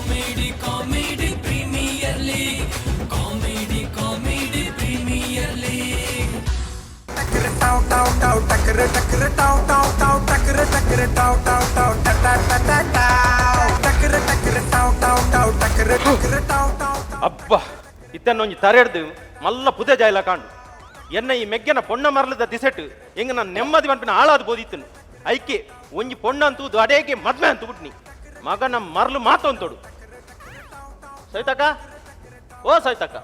Comedy comedy premier league, comedy comedy premier league. ಟಕ್ರ tau tau tau ಟಕ್ರ ಟಕ್ರ tau tau tau ಟಕ್ರ ಟಕ್ರ tau tau tau ಟ ಟ ಟ ಟ ಟಾವ್ ಟಕ್ರ ಟಕ್ರ tau tau tau ಟಕ್ರ ಟಕ್ರ tau tau tau. ಅಬ್ಬ, ಇತ್ತನ್ನೊಂಜಿ ತರೆಡ್ದು ಮಲ್ಲ ಪುದೆ ಜಾಯ್ಲ ಕಾಂಡು. ಎನ್ನ ಈ ಮೆಗ್ಗೆನ ಪೊಣ್ಣ ಮರಲದ ದಿಸೆಟ್ ಎಂಗ ನಾನು ನೆಮ್ಮದಿ ಪನ್ಪಿನ ಆಳಾದ ಬೋದಿತ್ತನು. ಐಕೆ ಒಂಜಿ ಪೊಣ್ಣ ಅಂತೂ ಅಡೇಗೆ ಮದ್ಮೆ ಅಂತ ಬಿಟ್ನಿ. ಮಗನ ಮರಲು ಮಾತೊಂತೋಡು. ಸವಿತಕ್ಕ, ಓ ಸವಿತಕ್ಕ,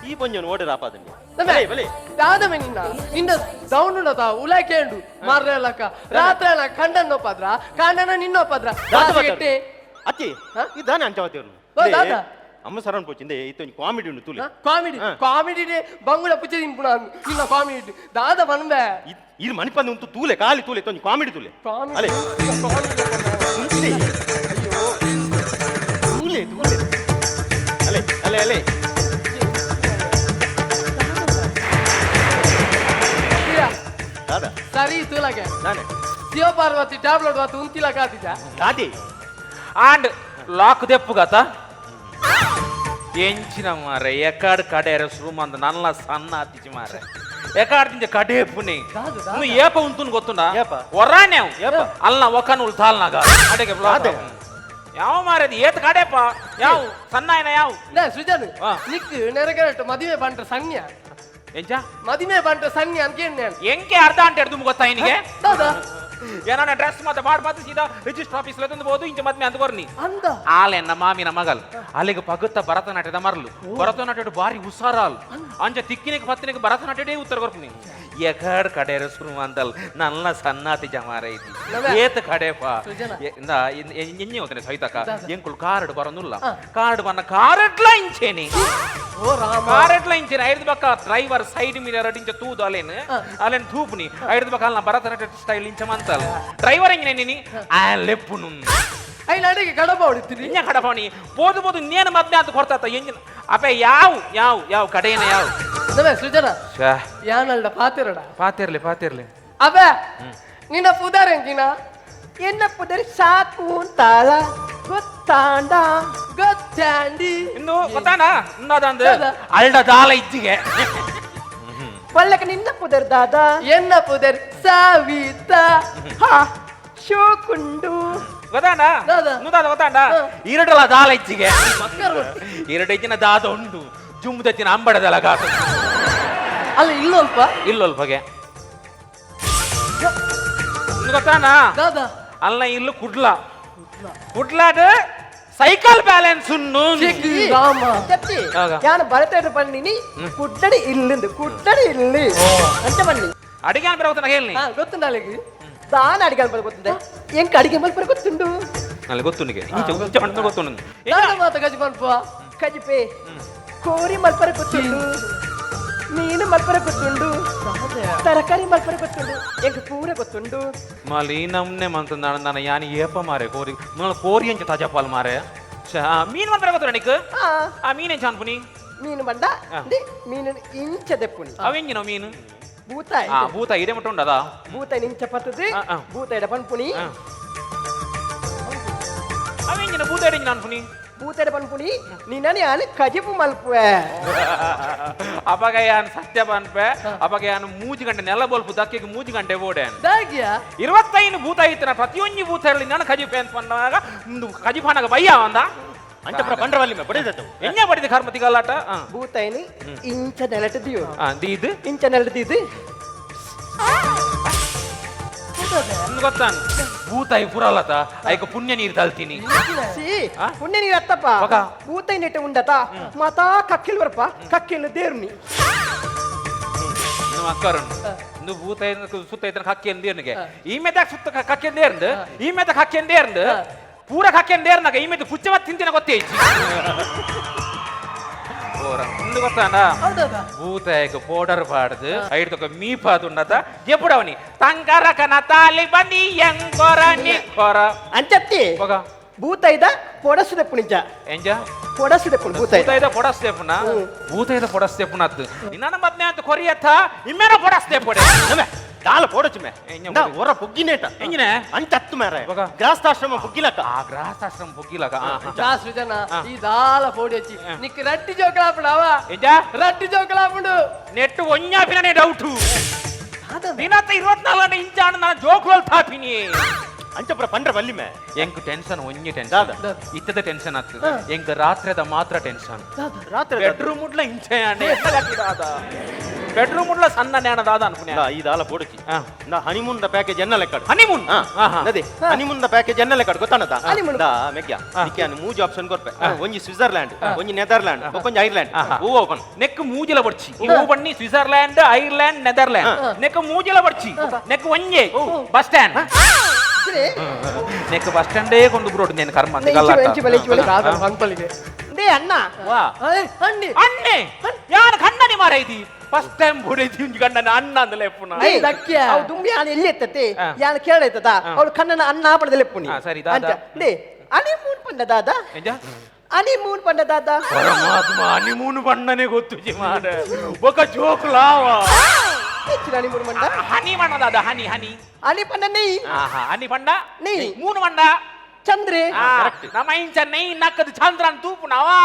ಈ ಪೊಂಜನು ಓಡಿರ ಆಪಾದನೆ. ಬಲೆ ಬಲೆ. ದಾದಮೆ ನಿನ್ನ ನಿನ್ನ ಸೌಂಡ್ ಉಂಡತ ಉಲಾಕೇಂಡು ಮಾರ್ರೆ ಲಕ್ಕ ರಾತ್ರಿ ಅಲ್ಲ ಕಂಡನ್ನೊಪ್ಪದ್ರ ಕಂಡನ ನಿನ್ನೊಪ್ಪದ್ರ. ಅತ್ತಿ. ಹ? ಇದಾನೆ ಅಂಚವತಿಯವರು. ಓ, ದಾದ? ಅಮ್ಮ ಸರನ್ ಪೋಚಿಂದೆ ಇತ್ತೊಂಜಿ ಕಾಮಿಡಿ ಉಂಡು ತುಲೆ. ಕಾಮಿಡಿ? ಹ. ಕಾಮಿಡಿ ಬಂಗುಳ ಪುಚ್ಚೆ ತಿನ್ಪುಣ ನಿನ್ನ ಕಾಮಿಡಿ ದಾದ ಬನ್ಬೆ. ಇದು ಮಣಿಪಂದು ಉಂಟು ತೂಲೆ ಖಾಲಿ ತೂಲೆ ತೊಂಜಿ ಕಾಮಿಡಿ ತೂಲೆ. ಕಾಮಿಡಿ. ಅಲೆ ಉಂಟು. ತೂಲೆ ತೂಲೆ ಅಲೆ ಅಲೆ ಅಲೆ. ದಾದ? ಸರಿ ತುಲಗೆ. ನಾನೆ. ಶಿವಪಾರ್ವತಿ ಟ್ಯಾಬ್ಲೆಟ್ ವಾತು ಉಂತಿಲ ಕಾತಿದ್ದ. ದಾದಿ. ಆಂಡ್ ಲಾಕ್ ದೆಪ್ಪುಗತ ಎಂಚಿನ ಮಾರೆ ಎಕಾಡ್ ಕಡೆರ ಸುರುಮಂದ ನಲ್ಲ ಸಣ್ಣ ಅತ್ತಿಚಿ ಮಾರೆ ಎಕಾಡ್ ತಿಂಚ ಕಡೇಪುನಿ. ದಾದ, ದಾದ. ನು ಏಪ ಉಂತುನ್ ಗೊತ್ತುಂಡ? ಏಪ? ಒರಾನೆ. ಏಪ? ಅಲ್ಲ ಒಕನ್ ಉಲ್ತಾಲ್ನಾಗ ಅಡೆಗೆ. ದಾದೆ? ಯಾವ ಮಾರೆ ಅದು ಏತ ಕಡೇಪ ಯಾವ ಸಣ್ಣ ಏನ ಯಾವ. ನೇ ಸುಜನ್. ಆ. ನಿಕ್ ನೆರಗರಟ್ಟು ಮದುವೆ ಬಂಟ್ರ ಸನ್ಯ. ಎಂಚ? ಮದುವೆ ಬಂಟ್ರ ಸನ್ಯ ಅಂತ ಕೇಳಿ. ಎಂಕೆ ಅರ್ಧ ಅಂಟೆ ಎಡ್ದು ಗೊತ್ತಾ ನಿನಗೆ? ದಾದ? ಏನಾನ ಡ್ರೆಸ್ ಮಾತ ಬಾಡ್ ಬಾತ್ ಸೀದಾ ರಿಜಿಸ್ಟರ್ ಆಫೀಸ್ ತಂದು ಬೋದು ಇಂಚ ಮದ್ಮೆ ಅಂತ ಕೊರ್ನಿ. ಅಂದ. ಆಲೆನ್ನ ಮಾಮಿನ ಮಗಲ್ ಅಲ್ಲಿಗೆ ಪಗುತ್ತ ಭರತನಾಟ್ಯದ ಮರಲು ಭರತನಾಟ್ಯದ ಬಾರಿ ಹುಷಾರಾಲ್ ಅಂಚ ತಿಕ್ಕಿನಿಗೆ ಪತ್ತಿನಿಗೆ ಭರತನಾಟ್ಯದೇ ಉತ್ತರ ಕೊರ್ಪುನಿ ಎಕಡ್ ಕಡೆರ ಶುರು ಅಂತಲ್ ನನ್ನ ಸನ್ನಾತಿ ಜಮಾರ ಐತಿ. ನವೆ. ಏತ ಕಡೆಪ. ಸುಜನ. ಎಣ್ಣೆ ಹೋಗ್ತಾನೆ ಸಹಿತಕ. ದಾದ. ಎಂಕುಲು ಕಾರ್ಡ್ ಬರೋನುಲ್ಲ. ಆ. ಕಾರ್ಡ್ ಬನ್ನ ಕಾರೆಡ್ಲ ಇಂಚೇನಿ. ಓ ರಾಮ. ಕಾರೆಡ್ಲ ಇಂಚೇನಿ ಐದು ಬಕ್ಕ driver side mirror ಇಂಚ ತೂದು ಅಲೇನ್. ಆ. ಅಲೇನ್ ತೂಪುನಿ ಐದು ಬಕ್ಕ ಅಲ್ಲ ಭರತನಾಟ್ಯ ಸ್ಟೈಲ್ ಇಂಚ ಮಂತಲ್ ಡ್ರೈವರ್ ಎಂಗಿನ ನೀನಿ ಆ ಲೆಪ್ಪುನು. ಐನ ಅಡಿಗೆ ಕಡಬ ಹೊಡಿತೀನಿ. ಇನ್ನ ಕಡಪಣಿ ಬೋದು ಬೋದು ಇನ್ನೇನು ಮದ್ಮೆ ಅಂತ ಕೊಡ್ತಾತ ಎಂಜಿನ ಅಪ್ಪ ಯಾವ ಯಾವ ಯಾವ ಕಡೆಯನ ಯಾವ. ನವೆ ಸುಜನ ಯಾನಲ್ಡ ಪಾತಿರಡ. ಪಾತಿರ್ಲಿ ಪಾತಿರ್ಲಿ. ಅಬೆ ನಿನ್ನ ಪುದಾರ್ ಎಂಕಿನ? ಎನ್ನ ಪುದರ್ ಸಾಕು ಅಂತಾಳ ಗೊತ್ತಾಂಡ? ಗೊತ್ತಾಂಡಿ. ಇನ್ನು ಗೊತ್ತಾನ ಇನ್ನದಂದು. ದಾದ. ಅಲ್ಡ ದಾಲ ಇಜ್ಜಿಗೆ. ಪಲ್ಲಕ ನಿನ್ನ ಪುದರ್ ದಾದ? ಎನ್ನ ಪುದರ್ ಸಾವಿತಾ. ಹಾ ಶೋಕುಂಡು. ಗೊತ್ತಾಂಡ? ದಾದ. ನುದಾದ ಗೊತ್ತಾಂಡ? ಹ. ಎರಡಲ ದಾಲ ಇಜ್ಜಿಗೆ. ಮಕ್ಕಳು. ಎರಡು ಇಜ್ಜಿನ ದಾದ ಉಂಡು ಜುಮ್ಮುದಚ್ಚಿನ ಅಂಬಡದಲ ಗಾತ. ಅಲ್ಲ ಇಲ್ಲಲ್ಪ. ಇಲ್ಲೊಲ್ಪಗೆ ಇನ್ನು ಗೊತ್ತಾನ? ದಾದ? ಅಲ್ಲ ಇಲ್ಲು ಕುಡ್ಲ ಕುಡ್ಲಾದ ಸೈಕಲ್ ಬ್ಯಾಲೆನ್ಸ್ ಉನ್ನು. ಚಿಕ್ಕಿ ರಾಮ. ಚತ್ತಿ. ಆಗ. ಯಾನು ಭರತ ಬನ್ನಿನಿ ಕುಡ್ಲಡಿ ಇಲ್ಲಿಂದು ಕುಡ್ಲಡಿ ಇಲ್ಲಿ ಅಂತ ಬನ್ನಿ. ಅಡಿಗೆ ಬರೋತನ ಹೇಳಿ. ಹಾ ಗೊತ್ತುಂಡ ಅಲ್ಲಿಗೆ. ದಾನ ಅಡಿಗೆ ಮಲ್ಪ ಗೊತ್ತುಂಡೆ ಎಂಕ ಅಡಿಗೆ ಮಲ್ಪ ಗೊತ್ತುಂಡು. ಅಲ್ಲಿ ಗೊತ್ತುನಿಗೆ ಇಂಚ ಉಂಚ ಮಣ್ಣ ಗೊತ್ತುಂಡು. ದಾದ ಮಾತ ಗಜ ಪನ್ಪ? ಕಜಿಪೆ ಕೋರಿ ಮಲ್ಪರ ಗೊತ್ತುಂಡು, ಮೀನು ಮಲ್ಪರ ಗೊತ್ತುಂಡು, ತರಕಾರಿ ಮಲ್ಪರ ಗೊತ್ತುಂಡು, ಎಂಕ ಪೂರ ಗೊತ್ತುಂಡು. ಮಲಿ ನಮ್ನೆ ಮಂತ ನಾನು ಯಾನಿ ಏಪ ಮಾರೆ ಕೋರಿ ಮಲ ಕೋರಿ ಅಂಚ ತಾಜಾ ಪಾಲ್ ಮಾರೆ. ಛೆ, ಆ, ಮೀನ್ ಮಾತ್ರ ಗೊತ್ತುಂಡ ನಿಕ್? ಆ. ಆ ಮೀನ್ ಎಂಚ ಅನ್ಪುನಿ? ಮೀನು ಬಂಡ ಆ. ದಿ, ಮೀನು ಇಂಚ ದೆಪ್ಪುನಿ. ಅವೆಂಜಿನ ಮೀನು? ಭೂತಾಯಿ. ಆ ಭೂತ ಇದೇ ಮಟ್ಟ ಉಂಡದ. ಭೂತಾಯಿ ನಿಂಚ ಪತ್ತದು. ಆ, ಆ. ಭೂತಾಯಿಡ ಪನ್ಪುನಿ. ಅವೆಂಜಿನ ಭೂತ ಎಂಜಿನ ಅನ್ಪುನಿ? ಭೂತಾಯಿಡ ಪನ್ಪುನಿ ನಿನ್ನನೆ ಯಾನು ಕಜಿಪು ಮಲ್ಪುವೆ. ಅಪಗ ಯಾನ್ ಸತ್ಯ ಪನ್ಪೆ ಅಪಗ ಯಾನ್ ಮೂಜಿ ಗಂಟೆ ನೆಲ ಬೋಲ್ಪು ದಕ್ಕಿಗೆ ಮೂಜಿ ಗಂಟೆ ಬೋಡೆ. ದಾಗಿಯಾ? ಇರುವತ್ತೈನು ಭೂತ ಇತ್ತಿನ ಪ್ರತಿಯೊಂಜಿ ಭೂತ ಇರಲಿ ನಾನು ಕಜಿಪೆ ಅಂತ ಪನ್ನಾಗ ಕಜಿಪಾನಾಗ ಬಯ್ಯ ಅಂದ. ಅಂಚಪ್ರ ಬಂಡ್ರವಲ್ಲಿ ಮೇ ಬಡಿದತ್ತವು. ಎಣ್ಣೆ ಬಡಿದ ಕರ್ಮತಿಗಲ್ಲಾಟ. ಭೂತಾಯಿನಿ ಇಂಚ ನೆಲಟ ದಿಯೋ. ಇದು. ಇಂಚ ನೆಲಟ ದಿದ್ದು. ನಿಮ್ಗೆ ಗೊತ್ತಾನು ಭೂತಾಯಿ ಪುರಲತ ಐಕ ಪುಣ್ಯ ನೀರು ತಲ್ತೀನಿ. ಸಿ. ಆ? ಪುಣ್ಯ ನೀರು ಅತ್ತಪ್ಪ. ಬಕ. ಭೂತಾಯಿ ನೆಟ್ಟ ಉಂಡತ ಮಾತಾ ಕಕ್ಕಿಲ್ ಬರ್ಪ ಕಕ್ಕಿಲ್ ದೇರ್ನಿ. ನಿಮ್ಮ ಅಕ್ಕರುಂಡು ಇಂದು ಭೂತ ಸುತ್ತ ಇದ್ದನ ಕಕ್ಕೆ ಎಂದೇರ್ನಿಗೆ ಈ ಮೆದ ಸುತ್ತ ಕಕ್ಕೆ ಎಂದೇರ್ಂದು ಈ ಮೆದ ಕಕ್ಕೆ ಎಂದೇರ್ಂದು ಪೂರ ಕಕ್ಕೆ ಎಂದೇರ್ನಾಗ ಈ ಮೆದ ಪುಚ್ಚ ಮತ್ತೆ ತಿಂತಿನ ಗೊತ್ತೇ ಇಜ್ಜಿ ಓರ ಇಂದು ಗೊತ್ತಾನ. ಹೌದಾ? ಭೂತಾಯಕ ಪೋಡರ್ ಪಾಡ್ದು ಐಡ್ತೊಕ ಮೀಪಾದುಂಡತ ಎಪ್ಪುಡವನಿ ತಂಕರ ಕನ ತಾಲಿ ಬನ್ನಿ ಎಂಕೊರ ನಿಕೊರ. ಅಂಚತ್ತಿ. ಬಗ. ಭೂತಾಯಿದ ಪೊಡಸು ದೆಪ್ಪುನಿಂಚ. ಎಂಜ? ಪೊಡಸು ದೆಪ್ಪುನಿ ಭೂತಾಯಿ. ಭೂತಾಯದ ಪೊಡಸ್ತೆಪುನ ಭೂತಾಯದ ಪೊಡಸ್ತೆಪುನತ್ತು ನಿನ್ನ ಮದ್ನೆ ಅಂತ ಕೊರಿಯತ್ತ ಇಮ್ಮೇನ ಪೊಡಸ್ತೆಪುಡೆ. ನಮೆ ದಾಲ ಪೋಡಚುಮೆ. ಎಂಜ ನಾ ಹೊರ ಪುಗ್ಗಿನೇಟ. ಎಂಜಿನೆ? ಅಂಚತ್ತು ಮೇರೆ. ಬೊಕ? ಗ್ರಾಸ್ತಾಶ್ರಮ ಪುಗ್ಗಿಲಕ. ಆ ಗ್ರಹಸ್ಥಾಶ್ರಮ ಪುಗ್ಗಿಲಕ. ಚಾ ಸೃಜನ ಈ ದಾಲ ಪೋಡಿ ಹಚ್ಚಿ ನಿಕ್ ರಟ್ಟಿ ಜೋಕಲಾಪುಂಡು ಅವ. ಎಂಜ? ರಟ್ಟಿ ಜೋಕಲಾಪುಂಡು. ನೆಟ್ ಒಂಜಾಪಿನೇ ಡೌಟ್. ದಿನತ್ತ 24 ಗಂಟೆ ಇಂಚಾಣ ನಾನು ಜೋಕುಲಲ್ ತಾಪಿನಿ. ಅಂಚಪುರ ಪಂಡ್ರ ಬಲ್ಲಿಮೆ. ಎಂಕ್ ಟೆನ್ಷನ್ ಒಂಜಿ ಟೆನ್ಷನ್. ದಾದ? ಇತ್ತದ ಟೆನ್ಷನ್ ಆತು, ಎಂಕ್ ರಾತ್ರಿದ ಮಾತ್ರ ಟೆನ್ಷನ್. ರಾತ್ರಿ ಬೆಡ್ರೂಮ್ ಉಡ್ಲ ಇಂಚೆ ಬೆಡ್ರೂಮ್ ಉಡ್ಲ ಸಣ್ಣ ನ್ಯಾಣ ದಾದ ಅನ್ಪುನೆ. ಈ ದಾಲ ಪೋಡಚಿ. ನಾ honeymoon the package ಎನ್ನ ಲೆಕ್ಕಡು. ಹನಿಮೂನ್? ಅದೇ honeymoon the package ಎನ್ನ ಲೆಕ್ಕಡು ಗೊತ್ತಾನದ? ಹನಿಮೂನ್. ದಾ ಮೆಗ್ಯ ನಿಕ್ಕೆ ಅನ್ನು ಮೂಜು ಆಪ್ಷನ್ ಕೊರ್ಪೆ. ಒಂಜಿ ಸ್ವಿಟ್ಜರ್ಲ್ಯಾಂಡ್, ಒಂಜಿ ನೆದರ್ಲ್ಯಾಂಡ್, ಒಂಜಿ ಐರ್ಲ್ಯಾಂಡ್. ಹೂ ಓಪನ್. ನೆಕ್ ಮೂಜಿಲ ಬಡ್ಚಿ ಇವು ಬಣ್ಣಿ Switzerland, Ireland, Netherland. ನೆಕ್ ಮೂಜಿಲ ಬಡ್ಚಿ, ನೆಕ್ ಒಂಜೆ bus stand. Neck bus ಸ್ಟ್ಯಾಂಡೇ ಕೊಂಡು ಬರೋಡು ನೇನು ಕರ್ಮ ಅಂತ ಗಲ್ಲಾಟ. ಎಂಚಿ ಬಲೆ, ಎಂಚಿ ಬಲೆ. ದಾದ ಪಂಪಲಿಗೆ. They ಅಣ್ಣ. ವಾ. ಅಣ್ಣಿ. ಅಣ್ಣೆ ಯಾರು ಕಣ್ಣನಿ ಮಾರೈತಿ ಫಸ್ಟ್ ಟೈಮ್ ಬುಡೈತಿ ಒಂಜಿ ಗಂಡನ ಅಣ್ಣ ಅಂದಲೆ ಪುನಃ. They, ದಕ್ಕ್ಯ. ಅವು ದುಂಬಿ ಯಾನ್ ಎಲ್ಲಿ ಎತ್ತತೆ? ಆ. ಯಾನ್ ಕೇಳ ಎತ್ತದ? ಆ. ಅವಳು ಕಣ್ಣನ ಅಣ್ಣ ಪಡೆದಲೆ ಪುಣಿ. ಆ, ಸರಿ, ದಾದಾ. ಅಂಚ. They honeymoon ಪಂಡ ದಾದಾ. ಎಂಜ? ಹನಿಮೂನ್ ಪಂಡ ದಾದಾ. ಪರಮಾತ್ಮ ಹನಿಮೂನ್ ಬಣ್ಣನೆ ಗೊತ್ತು ಮಾಡ ಬೊಕ ಜೋಕುಲಾವ. ಹೆಚ್ಚಿನ ಹನಿಮೂನ್ ಪಂಡ? ಹನಿ ಬಣ್ಣ ದಾದ, ಹನಿ ಹನಿ. ಹನಿ ಪಂಡ ನೆಯ್. ಆಹಾ, ಹನಿ ಬಣ್ಣ. ನೆಯ್. ಮೂನು ಬಣ್ಣ. ಚಂದ್ರೆ. ಆ, ನಮ್ಮ ಇಂಚ ನೈ ನಕ್ಕದ ಚಂದ್ರನ್ ತೂಪುನವಾ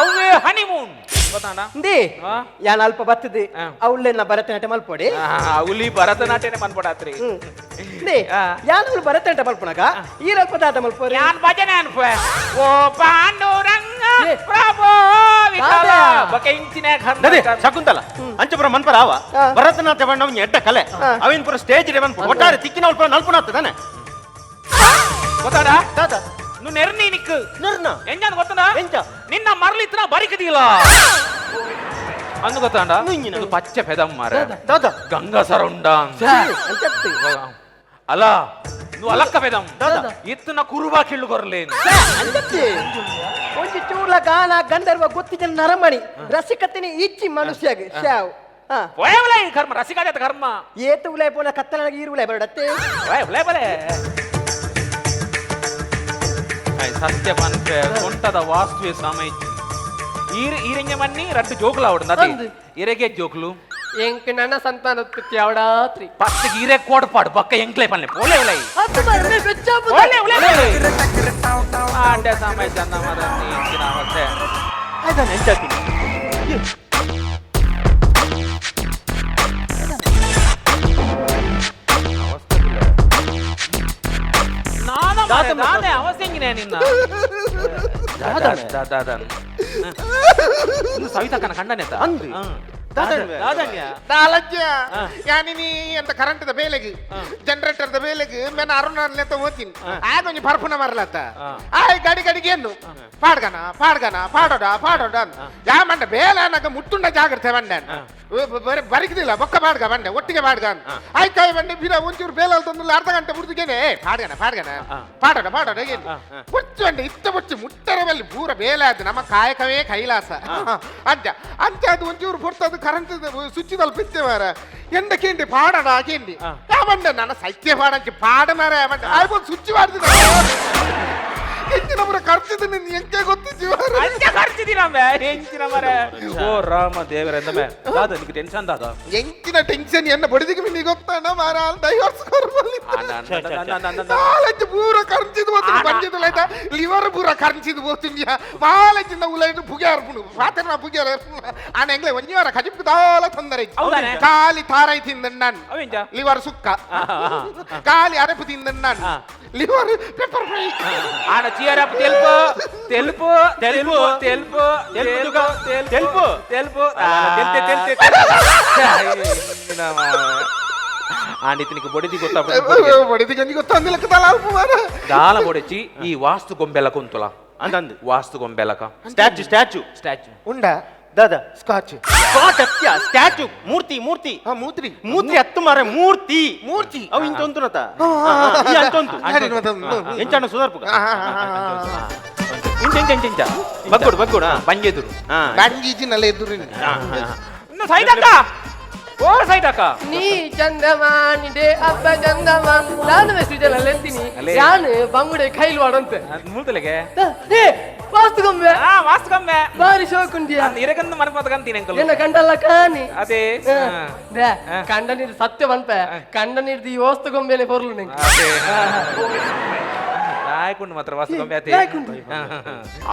ಅವೇ ಹನಿಮೂನ್ ಗೊತ್ತಾಂಡ? They ಆ? ಯಾನ್ ಅಲ್ಪ ಬರ್ತದೆ. ಆ. ಅವಳೆನ್ನ ಭರತನಾಟ್ಯ ಮಲ್ಪೊಡೆ. ಅವಲಿ ಭರತನಾಟ್ಯನೆ ಮನ್ಪಡಾತ್ರಿ. They ಆ. ಯಾನ್ ಅವಳು ಭರತನಾಟ್ಯ ಮಲ್ಪುನಗ ಈರಲ್ಪ ದಾದ ಮಲ್ಪೊರೆ. ಯಾನ್ ಭಜನೆ ಅನ್ಪೆ ಓ ಪಾಂಡುರಂಗ ಏ. ಪ್ರಭೋ ವಿಠಲ. ದಾದಾ. ಬೊಕ ಇಂಚಿನ ನದೇ ಶಕುಂತಲ ಅಂಚಪುರ ಮನ್ಪರ ಆವ. ಆ. ಭರತನಾಟ್ಯ ಬಣ್ಣ ಒಂಜಿ ಎಡ್ಡ ಕಲೆ. ಆ. ಅವಿನ ಪುರ ಸ್ಟೇಜ್ ರೇವನ್ ಒಟ್ಟಾರೆ ತಿಕ್ಕಿನ ಪುರ ನಲ್ಪುನಾತ ತಾನೆ. ಗೊತ್ತಾಡ? ದಾದ? నువ్వు నెర్ని నిక్కు ನಿರ್ನ. ಎಂಜಾನ್ ಗೊತ್ತದ? ಎಂಚ? ನಿನ್ನ ಮರಳಿತ್ತಿನ ಬರಿಕದಿಲ್ಲ ಅಂದು ಗೊತ್ತಾಂಡ? ನುಂಜಿನ. ಇದು ಪಚ್ಚೆ ಪೆದಮ್ ಮಾರ. ದಾದ? ಗಂಗಸರುಂಡ. ಅಂಚತ್ತಿ. ಅಲ್ಲ నువ్వు ಅಲಕ್ಕ ಪೆದಮ್. ದಾದ? ಇತ್ತನ ಕುರುಬಾ ಕಿಳ್ಳು ಕೊರ್ಲೇನು. ಅಂಚತ್ತಿ ಒಂಜಿ ಚೂರ್ಲ ಗಾನ ಗಂಧರ್ವ ಗೊತ್ತಿಜನ ನರಮಣಿ ರಸಿಕತೆನೆ ಇಚ್ಚಿ ಮನುಷ್ಯಗ್ ಶಾವ್ ಹಾ. ಪೋಯವಲ ಈ ಕರ್ಮ ರಸಿಕಾಜತ ಕರ್ಮ. ಏತು ಉಲೈ ಪೋನ ಕತ್ತಲನಾಗ ಈರು ಉಲೈ ಬರಡತ್ತೆ. ಓಯ್, ಉಲೈ ಬಲೆ. ಸತ್ಯ ಪನ್ಪೆ ಸೊಂಟದ ವಾಸ್ತುವೆ ಸಮಯ ಈರ್ ಈರೆಂಜ ಮನ್ನಿ ರಡ್ಡು ಜೋಕುಲು ಆವಡು ನದಿ. ಅಂದು. ಇರೆಗೆ ಜೋಕುಲು. ಎಂಕ್ ನನ್ನ ಸಂತಾನೋತ್ಪತ್ತಿ ಅವಡಾತ್ರಿ. ಪಸ್ಟ್ ಈರೆ ಕೋಡ್ಪಾಡು ಬಕ್ಕ ಎಂಕ್ಲೆ ಪನ್ಲೆ ಪೋಲೆ ಉಲೈ. ಅದು ಮರ್ರೆ ಬೆಚ್ಚಾಪುದ. ಪೋಲೆ ಉಲೈ. ಟಕ್ರ ಟಾವ್ ಟಾವ್. ಆಂಡೆ ಸಮಯ ಚಂದ ಮರನಿ ಇಂಚಿನ ಅವಸ್ಥೆ. ಆಯ್ತಾನೆ ಎಂಚಾತೀನಿ. ನಾನ ದಾದ ನಾನೇ ಅವಸ್ಥೆ ಎಂಗಿನೇ ನಿನ್ನ ದಾದ ದಾದ ಸವಿತಕ್ಕನ ಕಂಡನೆ ಅಂದು. ದಾದನ್ವೆ. ದಾದನ್ಯ. ದಾಲಜ್ಜ ಯಾನಿನಿ ಅಂತ ಕರೆಂಟ್ the ಬೇಲೆಗ್ generator the ಬೇಲೆಗ್ ಮೆನ ಅರುಣಾನ್ಲೆತ್ತ ಓದ್ತೀನಿ ಆದೊಂಜಿ ಪರ್ಪುನ ಮರಲತ್ತ. ಆಯ್ ಗಡಿ ಗಡಿಗೆ ಏನು ಪಾಡ್ಗನ ಪಾಡ್ಗನ ಪಾಡೋಡ ಪಾಡೋಡ ಯಾ ಮಂಡ ಬೇಲೆ ಅನ್ನಕ ಮುಟ್ಟುಂಡ ಜಾಗ್ರತೆ ಬಂಡೆ ಬರಿಕದಿಲ್ಲ ಬೊಕ್ಕ ಪಾಡ್ಗ ಬಂಡೆ ಒಟ್ಟಿಗೆ ಪಾಡ್ಗ ಆಯ್ತಾಯ್ ಬಂಡೆ ಬಿರ ಒಂಚೂರು ಬೇಲೆ ತಂದು ಅರ್ಧ ಗಂಟೆ ಬುಡ್ದಿಗೇನೆ ಪಾಡ್ಗನ ಪಾಡ್ಗನ ಪಾಡೋಡ ಪಾಡೋಡ ಏನು ಬುಚ್ಚು ಬಂಡೆ ಇತ್ತ ಬುಚ್ಚು ಮುಟ್ಟರ ಬಲ್ಲಿ ಪೂರ ಬೇಲೆ ಅದು ನಮ್ಮ ಕಾಯಕವೇ ಕೈಲಾಸ ಅಂಚ ಅಂಚ ಅದು ಒಂಚೂರು ಪೊರ್ತದು ಕರೆಂಟ್ ಸ್ವಿಚ್ ತಲುಪಿತ್ತೆ ಮಾರ ಎಂದ ಕೇಂಡಿ ಪಾಡಡ ಕೇಂಡಿ ಯಾ ಬಂಡೆ ನನ್ನ ಸತ್ಯ ಪಾಡಂಚಿ ಪಾಡ ಮಾರ ಬಂಡೆ ಆಯ್ಬೋದು ಸ್ವಿಚ್ ಮಾಡ್ತಿದ್ದ ಎಂಚಿನ ಪೂರ ಖರ್ಚಿದ್ದು ನಿನ್ನ ಎಂಕೆ ಗೊತ್ತಿಜ್ಜಿ ಮಾರ್ರೆ. ಅಂಚ ಖರ್ಚಿದ್ದೀನಂಬೆ ಎಂಚಿನ ಮರೆ ಓ ರಾಮ ದೇವರ ಎಂದಮೆ ದಾದ ನಿಕ್ಕೆ ಟೆನ್ಷನ್ ದಾದ? ಎಂಚಿನ ಟೆನ್ಷನ್ ಎನ್ನ ಬಡಿದಿಗೆ ಮಿನಿ ಗೊತ್ತಾಣ ಮಾರ ಡೈವರ್ಸ್ ಕೊರ್ಬಲ್ಲಿ. ಕಾಲೇಜ್ ಪೂರ ಖರ್ಚಿದ್ದು ಹೋಗ್ತೀನಿ ಬಂದಿದ್ದು ಆಯ್ತಾ ಲಿವರ್ ಪೂರ ಖರ್ಚಿದ್ದು ಹೋಗ್ತೀನಿ ಕಾಲೇಜಿಂದ ಉಲೈನು ಪುಗೆ ಅರ್ಪುಣು ಪಾತ್ರ ಪುಗೆ ಅರ್ಪುಣು ಆನ ಎಂಗ್ಲೆ ಒಂಜಿವಾರ ಕಜಿಪ್ ದಾಲ ತೊಂದರೆ. ಹೌದಾನೆ? ಖಾಲಿ ತಾರೈ ತಿಂದ ನಾನು. ಅವೆಂಜ? ಲಿವರ್ ಸುಕ್ಕ ಖಾಲಿ ಅರೆಪು ತಿಂದ ನಾನು. Liver pepper fry. ಆಡ ಚೀರ తెలుపు తెలుపు తెలుపు తెలుపు తెలుపు తెలుపు తెలుపు. తెలుపు. తెలుತೆ తెలుತೆ. ಆಂಡ್ ಇತನಿಗೆ ಬೊಡಿದಿ ಗೊತ್ತಾ? ಬಡಿದಿಗೆ ಒಂಜಿ ಗೊತ್ತಂದಿಲ್ಲ ತಲ ಅಲ್ಪ ಮಾರ. ದಾಲ ಬೊಡೆಚಿ ಈ vastu ಗೊಂಬೆಲ ಕುಂತುಲ. ಅಂದಂದು. Vastu ಗೊಂಬೆಲಕ. Statue statue. Statue. ಉಂಡ. ದಾದ? ಸ್ಕಾಚ್. ಸ್ಕಾಚ್ ಅತ್ಯ ಸ್ಟ್ಯಾಚು ಮೂರ್ತಿ ಮೂರ್ತಿ. ಹಾ ಮೂತ್ರಿ. ಮೂರ್ತಿ ಹತ್ತು ಮಾರೆ ಮೂರ್ತಿ. ಮೂರ್ತಿ. ಅವು ಇಂತ ಉಂಟುನತ ಈ ಅಂಟೊಂತು. ಎಂಚಾಣ ಸುಧಾರ್ಪುಗ. ಇಂಚ ಇಂಚ ಇಂಚ ಇಂಚ. ಬಗ್ಗುಡು ಬಗ್ಗುಡು. ಬಂಜೆದುರು. ಹಾ. ಬಂಜೀಜಿನಲ್ಲ ಎದುರು. ಸೈದಕ್ಕ ಓ ಸೈದಕ್ಕ. ನೀ ಚಂದಮಾನಿಡೆ ಅಬ್ಬ ಚಂದಮ ನಾನು ಸೃಜನ ಲೆಂತೀನಿ. ಅಲೇ. ಯಾನು ಬಂಗುಡೆ ಕೈಲು ಆಡಂತೆ. ಮೂರ್ತಲೆಗೆ. ಏ ವಾಸ್ತು ಗೊಂಬೆ. ಆ ವಾಸ್ತು ಗೊಂಬೆ. ಬಾರಿ ಶೋಕ್ ಉಂಡಿಯಾ. ಇರಕಂದು ಮನಪದಕಂತೀನಿ ಅಂಕಲ್. ಎನ್ನ ಕಂಡಲ್ಲ ಕಾನಿ. ಅದೇ. They, ಕಂಡ ನೀರು ಸತ್ಯ ಪನ್ಪೆ, ಕಂಡ ನೀರ್ದು ಈ ವಾಸ್ತು ಗೊಂಬೆನೆ ಪೊರ್ಲು ನಿಂಗೆ. ಲಾಯ್ಕುಂಡು ಮಾತ್ರ ವಾಸ್ತು ಗೊಂಬೆ ಅದೇ. ಲಾಯ್ಕುಂಡು.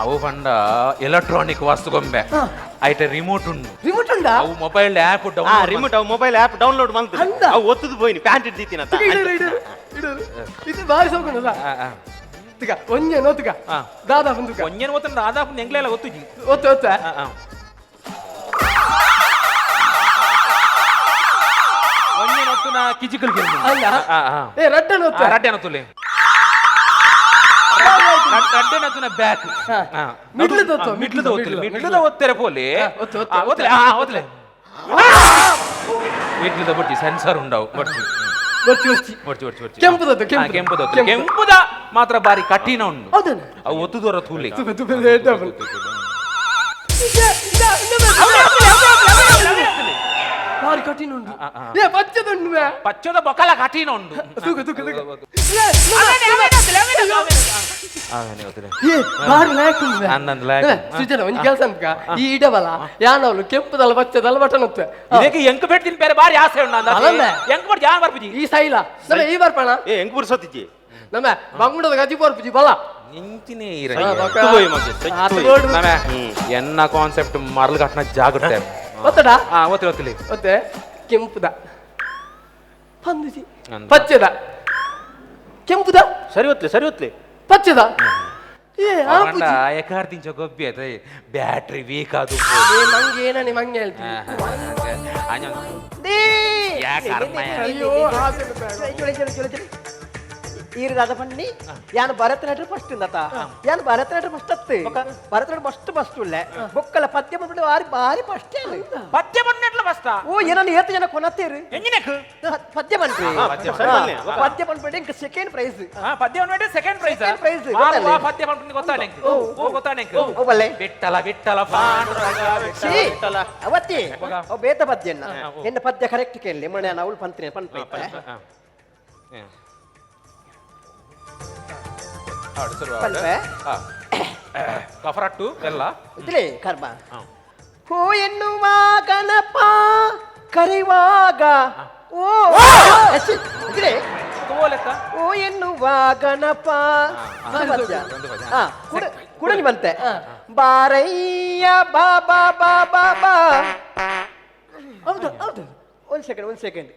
ಅವು ಪಂಡ ಎಲೆಕ್ಟ್ರಾನಿಕ್ ವಾಸ್ತು ಗೊಂಬೆ, ಐಟ ರಿಮೋಟ್ ಉಂಡು. ರಿಮೋಟ್ ಉಂಡಾ? ಅವು ಮೊಬೈಲ್ ಆಪ್ ಆ ಡೌನ್ಲೋಡ್. ರಿಮೋಟ್ ಅವು ಮೊಬೈಲ್ ಆಪ್ ಡೌನ್ಲೋಡ್ ಮಲ್ತು. ಅಂದ? ಅವು ಒತ್ತುದು ಪೋಯಿನಿ ಪ್ಯಾಂಟ್ ಇಡ್ದಿತ್ತಿನ. ಇಡು, ಇಡು, ಇಡು, ಇಡು. ಇದು ಬಾರಿ ಸೋಕುಂಡಲ್ಲ. ತುಕ ಒಂಜೆ ನೋತುಕ. ದಾದಾ ಬಂದುಕ. ಒಂಜೇನು ಗೊತ್ತುಂಡು, ದಾದಾ ಎಂಗ್ಲೆಲ್ಲ ಗೊತ್ತುಜಿ. ಒತ್ತು ಒತ್ತ. ಒಂಜೇನು ಒತ್ತುನ ಕಿಜಿಕಲ್. ಅಲ್ಲ. ಏ, ರಡ್ಡನ ಒತ್ತ. ರಡ್ಡೆ ಒತ್ತುಲೆ, ರಡ್ಡೆ ಒತ್ತುನ ಬ್ಯಾಕ್. ಮಿಡ್ಲದ ಒತ್ತು. ಮಿಡ್ಲದ ಒತ್ತುಲೆ, ಮಿಡ್ಲದ ಒತ್ತೆರೆ ಪೋಲಿ. ಒತ್ತು, ಒತ್ತು. ಒತ್ತಲೆ, ಒತ್ತಲೆ. ಮಿಡ್ಲದ ಬಡ್ಡಿ ಸೆನ್ಸರ್ ಉಂಡವು ಬಡ್ಡಿ. ಒತ್ತಿ ಒತ್ತಿ. ಬಡ್ಡಿ ಬಡ್ಡಿ ಬಡ್ಡಿ. ಕೆಂಪುದತ್ತು, ಕೆಂಪುದು. ಕೆಂಪುದತ್ತು. ಕೆಂಪು. ಕೆಂಪುದ ಮಾತ್ರ ಬಾರಿ ಕಠಿಣ ಉಂಡು. ಹೌದನ? ಅವು ಒತ್ತುದೊರ ತೂಲಿ. ತುಕ ತುಕ ಡಬಲ್. ಬಾರಿ ಕಠಿಣ ಉಂಟು. ಏ, ಪಚ್ಚದುಂಡು ಬೇ. ಪಚ್ಚದ ಬೊಕಲ ಕಠಿಣ ಉಂಡು. ತೂಕ ತೂಕ ತೂಕ. ಏ, ಬಾರಿ ಲಾಯಕ್ ಉಂಡು ಬೇ. ಅಂದಂದ್ ಲಾಯಕ್. ಏ, ಸೃಜನ, ಒಂಜಿ ಕೆಲಸ ಅನ್ಕ ಈ ಇಡವಲ್ಲ ಯಾನವಳು ಕೆಂಪುದಲ್ಲ ಪಚ್ಚದಲ್ಲ ಬಟನ್ ಒತ್ತೆ. ಇದಕ್ಕೆ ಎಂಕ್ ಬೆಟ್ಟಿನ ಬೇರೆ ಬಾರಿ ಆಸೆ ಉಂಡು ಅಂದ. ಅಲ್ಲಂದೆ. ಎಂಕ್ ಬಟ್ ಯಾನ್ ಬರ್ಪುಜಿ. ಈ ಸೈಲ ನಮ್ಮ ಈ ಬರ್ಪಣ. ಏ, ಎಂಕ್ ಪುರ್ಸೊತ್ತಿಜ್ಜಿ. ನಮ್ಮ ಬಂಗುಡದ ಗಜಿ ಪೋರ್ಪುಜಿ ಬಲ. ನಿಂಚಿನೇ. ಸತ್ತು ಪೋಯಿ ಮಗೆ, ಸತ್ತು ಪೋಯಿ. ನಮೆ ಎನ್ನ ಕಾನ್ಸೆಪ್ಟ್ ಮರಳು ಘಟನ ಜಾಗ್ರತೆ. ಒತ್ತಡ. ಹಾ, ಒತ್ತಿ ಒತ್ತಲಿ. ಒತ್ತೆ ಕೆಂಪುದ ಪಂದುಜಿ. ಅಂದ. ಪಚ್ಚದ ಕೆಂಪುದ. ಸರಿ ಒತ್ಲೆ, ಸರಿ ಒತ್ಲೆ. ಪಚ್ಚದ. ಏ, ಆಪುಜಿ. ಎಕಾರ್ ತಿಂಚ ಗೊಬ್ಬಿ ಅದ ಬ್ಯಾಟ್ರಿ ವೀಕ್ ಅದು. ಏ, ಮಂಗೆ ಏನನಿ ಮಂಗೆ ಹೇಳ್ತೀನಿ. ಯಾ ಕರ್ಮ. ಅಯ್ಯೋ, ಆಸೆ ಬಿಟ್ಟ. ಚೊಳೆ ಚೊಳೆ ಚೊಳೆ ಚೊಳೆ. ಈರು ದಾದ ಪಣ್ಣಿ, ಯಾನು ಭರತನಾಟ್ಯ ಫಸ್ಟ್ ಇಂದತ, ಯಾನು ಭರತನಾಟ್ಯ ಫಸ್ಟ್ ಅತ್ತು, ಭರತನಾಟ್ಯ ಫಸ್ಟ್ ಫಸ್ಟ್ ಉಳ್ಳೆ ಬೊಕ್ಕಲ ಪದ್ಯ ಬಂದ್ಬಿಟ್ಟು ಬಾರಿ ಬಾರಿ ಫಸ್ಟ್. ಪದ್ಯ ಬಂದ್ನೆಟ್ಲ ಫಸ್ಟ್. ಓ, ಏನನ್ನು ಏತು ಜನ ಕೊನತ್ತೇರು. ಎಂಜಿನೆಕ್? ಪದ್ಯ ಬಂದ್ರಿ. ಸರಿ ಬನ್ನಿ. ಪದ್ಯ ಬಂದ್ಬಿಟ್ಟು ಇಂಕ ಸೆಕೆಂಡ್ ಪ್ರೈಸ್. ಪದ್ಯ ಬಂದ್ಬಿಟ್ಟು ಸೆಕೆಂಡ್ ಪ್ರೈಸ್. Second prize, ಗೊತ್ತಲ್ಲ? ಪದ್ಯ ಬಂದ್ಬಿಟ್ಟು ಗೊತ್ತಾ ನೆಂಕ್? ಓ, ಗೊತ್ತಾ ನೆಂಕ್? ಓ, ಬಲ್ಲೆ. ಬಿಟ್ಟಲ ಬಿಟ್ಟಲ ಪಾಂಡುರಂಗ. ಛೀ, ಅವತ್ತಿ ಅವ್ ಬೇತ ಪದ್ಯನ್ನ ಎನ್ನ ಪದ್ಯ ಕರೆಕ್ಟ್ ಕೇಳಲಿ ಮೊನ್ನೆ ನಾನು ಅವಳು ಪಂತ್ರಿ ಪನ್ಪ. ಪನ್ಪೆ. ಕಫರಟ್ಟು ಎಲ್ಲ. ಇದ್ರಿ ಕರ್ಮ. ಹೋ ಎನ್ನುವ ಗಣಪ ಕರೆಯುವಾಗ ಓ ಛೀ, ಇದ್ರಿ. ಓಲೆತ್ತ. ಓ ಎನ್ನುವ ಗಣಪ ಇದು ಪದ್ಯ. ಒಂದು ಪದ್ಯ. ಹಾ, ಕುಡಲಿ ಬಂತೆ ಬಾರಯ್ಯ ಬಾ ಬಾ ಬಾ ಬಾ ಬಾ. ಹೌದು ಹೌದು, ಒಂದ್ ಸೆಕೆಂಡ್ ಒಂದ್ ಸೆಕೆಂಡ್.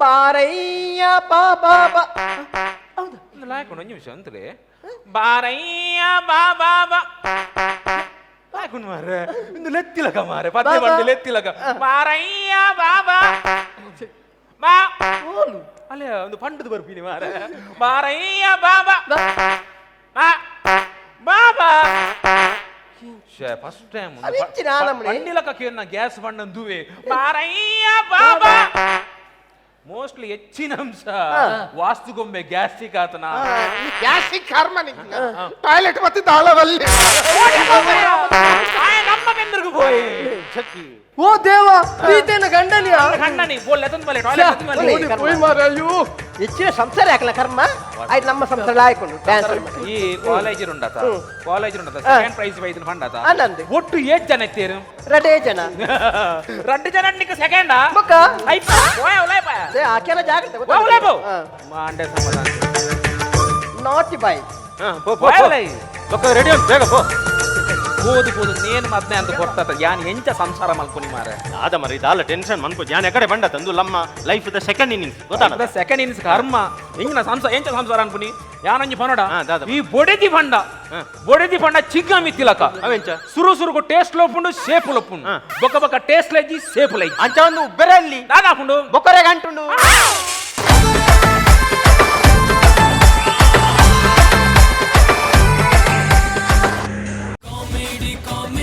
ಬಾರಯ್ಯ ಬಾ ಬಾ ಬಾ, ಹೌದು. ಲಾಯ್ಕೊಂಡು ಒಂದು ನಿಮಿಷ ಅಂತಲೇ ಬಾರಯ್ಯ ಬಾ ಬಾ ಬಾ ಲಾಯ್ಕೊಂಡು ಮಾರ್ರೆ, ಇಂದು ಲೆತ್ತಿಲಕ ಮಾರೆ ಪದ್ಯ ಬಂದು ಲೆತ್ತಿಲಕ ಬಾರಯ್ಯ ಬಾ ಬಾ ಬಾ. ಓಲು. ಅಲ್ಲೇ ಒಂದು ಪಂಡದ ಬರ್ತೀನಿ ಮಾರೆ. ಬಾರಯ್ಯ ಬಾ ಬಾ ಬಾ ಬಾ ಬಾ. ಫಸ್ಟ್ ಟೈಮ್ ಅವಿಂಚಿ ನಮ್ಮನೆ. ಪಂಡಿಲಕ ಕೇಳಿನ ಗ್ಯಾಸ್ ಬಣ್ಣ ದುವೆ ಬಾರಯ್ಯ ಬಾ ಬಾ. ಮೋಸ್ಟ್ಲಿ ಹೆಚ್ಚಿನ ಅಂಶ ವಾಸ್ತುಗೊಂಬೆ ಗ್ಯಾಸ್ಟ್ರಿಕ್ ಆತನ. ಗ್ಯಾಸ್ಟ್ರಿಕ್ ಕರ್ಮ ನಿಂಗೆ ಟಾಯ್ಲೆಟ್ ಮತ್ತೆ ತಾಳವಲ್ಲಿ. ನಮ್ಮ ಬೆಂದ್ರಿಗೂ ಪೋಯಿ. ಓ ದೇವ, ಪ್ರೀತಿಯನ್ನ ಗಂಡನಿಯ. ಕಣ್ಣನಿ ಬೋಲ್ ಎತ್ತಂದ್ ಬಲೆ ಟಾಯ್ಲೆಟ್ ಒಳ್ಳೆ ಓಡಿ ಕರ್ಮ. ಪೋಯ್ ಮಾರ್ರೆ, ಅಯ್ಯೋ. ಹೆಚ್ಚಿನ ಸಂಸಾರ ಯಾಕಲ್ಲ ಕರ್ಮ ಆಯ್ತು, ನಮ್ಮ ಸಂಸಾರ ಆಯ್ಕೊಂಡು ಡ್ಯಾನ್ಸ್. ಈ ಕಾಲೇಜ್ ಉಂಡತ, ಕಾಲೇಜ್ ಉಂಡತ ಸೆಕೆಂಡ್ ಪ್ರೈಸ್ ಬೈದಿನ ಫಂಡತ. ಆನಂದ್. ಒಟ್ಟು ಏಟ್ ಜನ ಇತ್ತೇರು? ರಡೇ ಜನ. రెండు ಜನ ನಿಕ್ ಸೆಕೆಂಡ್. ಬೊಕ್ಕ? ಅದೇ, ಆಕೆಲ್ಲ ಜಾಗ್ರತೆ ಗೊತ್ತಾ? ಹಾ. ಮಾಂಡೆ ಸಮಾಧಾನ. ನಾಟಿ ಬಾಯ್. ಹಾ, ಪೋ ಪೋ ಪೋ. ಬೊಕ್ಕ ರೆಡಿ ಉಂಟು, ಬೇಗ ಪೋ. పోదు పోదు, నేను ಮದ್ನೆ ಅಂತ ಕೊಡ್ತಾತ ಯಾನ್ ಎಂಚ ಸಂಸಾರ ಮಲ್ಕೊನಿ ಮಾರೆ. ಆದ ಮರ ಇದಾಲ ಟೆನ್ಷನ್ ಮನ್ಪು ಜಾನ್ ಎಕಡೆ ಬಂಡ ತಂದು ಲಮ್ಮ ಲೈಫ್ the second innings ಗೊತ್ತಾನ. ಸೆಕೆಂಡ್ ಇನ್ನಿಂಗ್ಸ್ ಕರ್ಮ ಎಂಗಿನ ಸಂಸಾರ, ಎಂಚ ಸಂಸಾರ ಅನ್ಕುನಿ ಯಾನಂಜಿ ಪನೋಡ. ಹಾ, ದಾದ. ಈ ಬೊಡೆದಿ ಫಂಡ, ಬೊಡೆದಿ ಫಂಡ ಚಿಕ್ಕ ಮಿತ್ತಿಲಕ. ಅವೆಂಚ? ಸುರು ಸುರುಕು ಟೇಸ್ಟ್ ಲೋಪುಂಡು, ಸೇಫ್ ಲೋಪುಂಡು. ಬೊಕ್ಕ ಬೊಕ್ಕ ಟೇಸ್ಟ್ ಲೈಜಿ, ಸೇಫ್ ಲೈಜಿ. ಅಂಚ ಒಂದು ಉಬ್ಬೆರೆ ಅಲ್ಲಿ. ದಾದಾಪುಂಡು. ಬೊಕ್ಕರೆ ಗಂಟುಂಡು. Comedy, comedy.